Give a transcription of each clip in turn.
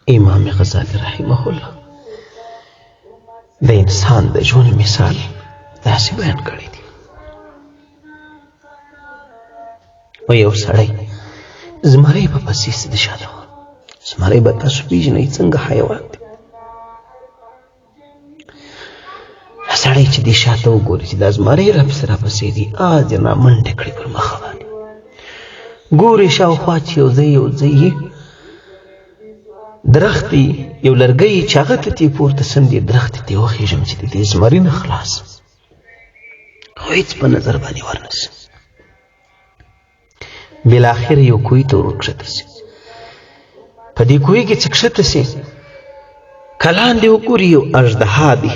امام غزالی رحمه الله د انسان د ژوند مثال داسې بیان کړی دی. و یو سړی زمری په پسې د شاته، زمری به تاسو پېژنئ څنګه حیوان دی. سړی چې دې شاته وګوري چې دا زمری راپسې راپسې دی، دې را منډې کړې پر مخه باندې، ګوري شاوخوا چې یو ځای یو ځای درختې یو لرګی چې هغه ته ترې پورته سم دې درختې ته وخېژم چې د دې زمري نه خلاص، خو هېڅ په نظر باندې ورنه سي. بالاخره یو کوی ته ورکښته سي. په دې کوی کې چې کښته سي، که لاندې وګوري یو اژدها دی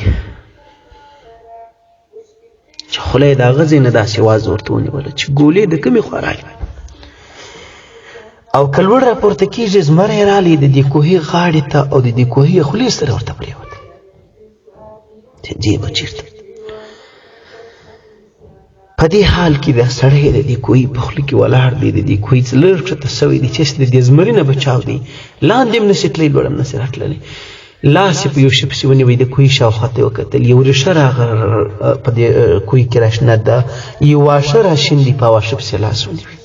چې خوله یې د هغه ځای نه داسې وازه ورته ونیوله چې ګولې د کومې خوا راغلې، او که لوړ راپورته کېږي زمری راغلی د دې کوهي غاړې ته او د دې کوهي خولې سره ورته پرېوت چې دې به چېرته. په دې حال کې دا سړی د دې کوهي په خوله کې ولاړ دی، د دې کوهي څه لږ کښته سوی دی چې د دې زمري نه بچاو دی، لاندې هم نشي تللی، لوړ هم نشي راتللی. لاس یې په یو شي پسې ونیوی، د کوهي شاوخوا ته یې وکتل، یو ریښه راغله په دې کوهي کې راشنه ده، یو واښه راشین دی، په واښه پسې لاس ونیوی،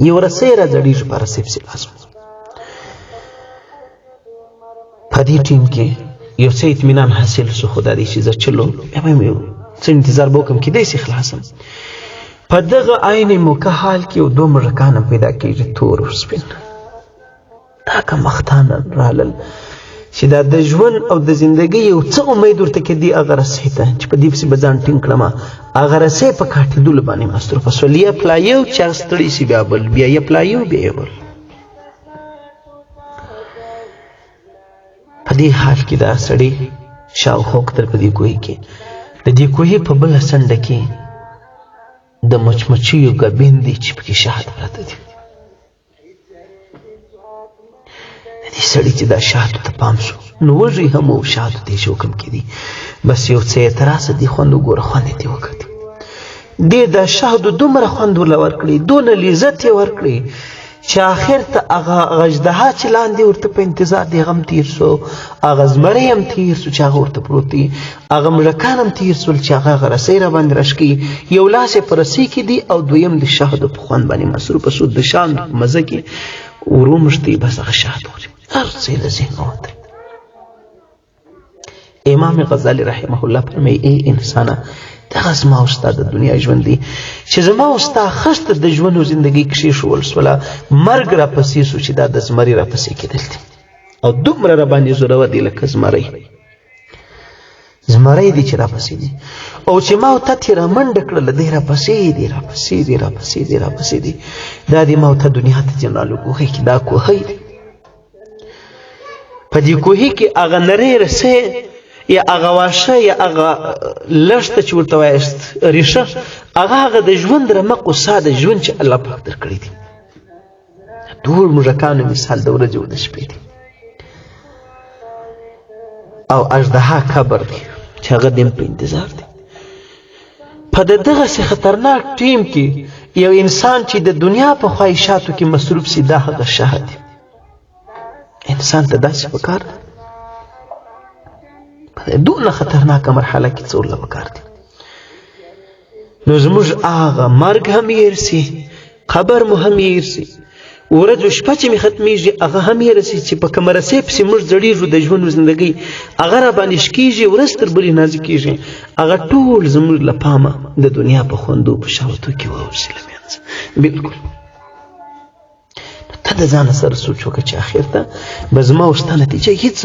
یو رسۍ راځړېږي، په رسۍ پسې لاس ونیوی. په دې ټیم کې یو څه اطمینان حاصل سو، خو دا دی چې زه چلو بیا به مې څه انتظار به وکړم، کېدای سي خلاصم. په دغه عین موقع حال کې یو دوه موږکان هم پیدا کېږي، تور او سپین. دا کمختان رالل چې دا د ژوند او د زندګۍ یو څه امید ورته کېدی، هغه رسۍ ته چې په دې پسې به ځان ټینګ کړم، هغه رسۍ په کاټېدلو باندې مصروفه سول. یې پلایو چې هغه ستړی سي بیا بل، بیا یې پلایو بیا یې بل. په دې حال کې دا سړی شاوخوا وکتل، په دې کوهي کې د دې کوهي په بله څنډه کې د مچمچیو ګبین دی چې پکې شهد پراته دي. د دې سړي چې دا شهدو ته پام سو، نو وږی هم و، شهدو ته یې چې حکم کېدی، بس یو څه یې تراسه دې خوند وګوره، خوند یې ترې وکړ. دې دا شهدو دومره خوند ورله ورکړي، دونه لذت یې ورکړي چې آخر ته هغه اژدها چې لاندې ورته په انتظار دی هغه هم تېر سو، هغه زمری هم تېر سو چې هغه ورته پروت دی، هغه موږکان هم تېر سول چې هغه هغه رسۍ راباندې راشکوي. یو لاس یې په رسۍ کې دی او دویم د شهدو په خوند باندې مصروفه سو، د شهدو په مزه کې ورومښتی، بس هغه شهد خوري، هر څه یې له ذهنه وتل. امام غزالی رحمه الله فرمایي: ای انسانه، دغه زما او ستا د دنیا ژوند دی چې زما او ستا خښته د ژوند او زندګۍ کښېښوول سوله، مرګ راپسې سو چې دا د زمري راپسې کېدل دي او دومره راباندې زورور دی لکه زمری، زمری دی چې راپسې دی، او چې ما او ته ترې رامنډه کړله دی راپسې دی، راپسې دی، راپسې دی، راپسې دی. دا دی ما او ته دنیا ته جنرالو کوهی کې دا کوهی دی. په دې کوهي کې هغه نری رسۍ یا هغه واښه یا هغه لښته چې ورته وایاست ریښه، هغه هغه د ژوند رمق او ساه د ژوند چې الله پاک درکړی دی. ټول موږکانو مثال د ورځې او د شپې دی، او اژدها قبر دی چې هغه دیم په انتظار دی. په دغسې خطرناک ټیم کې یو انسان چې د دنیا په خواهشاتو کې مصروف سي، دا هغه شهد دی. انسان ته داسې پکار ده په دونه خطرناکه مرحله کې څه ورله پکار دي. نو زموږ هغه مرګ هم هېر سي، قبر مو هم هېر سي، ورځ او شپه چې مې ختمېږي هغه هم هېره سي، چې په کومه رسۍ پسې موږ ځړېږو د ژوند او زندګۍ، هغه را باندې شکېږي، ورځ تر بلې نازکېږي، هغه ټول زموږ له پامه د دنیا په خوندو په شهوتو کې واوسي له منځه بلکل. ته د ځانه سره سوچ وکړه چې اخر ته به زما او ستا نتیجه هېڅ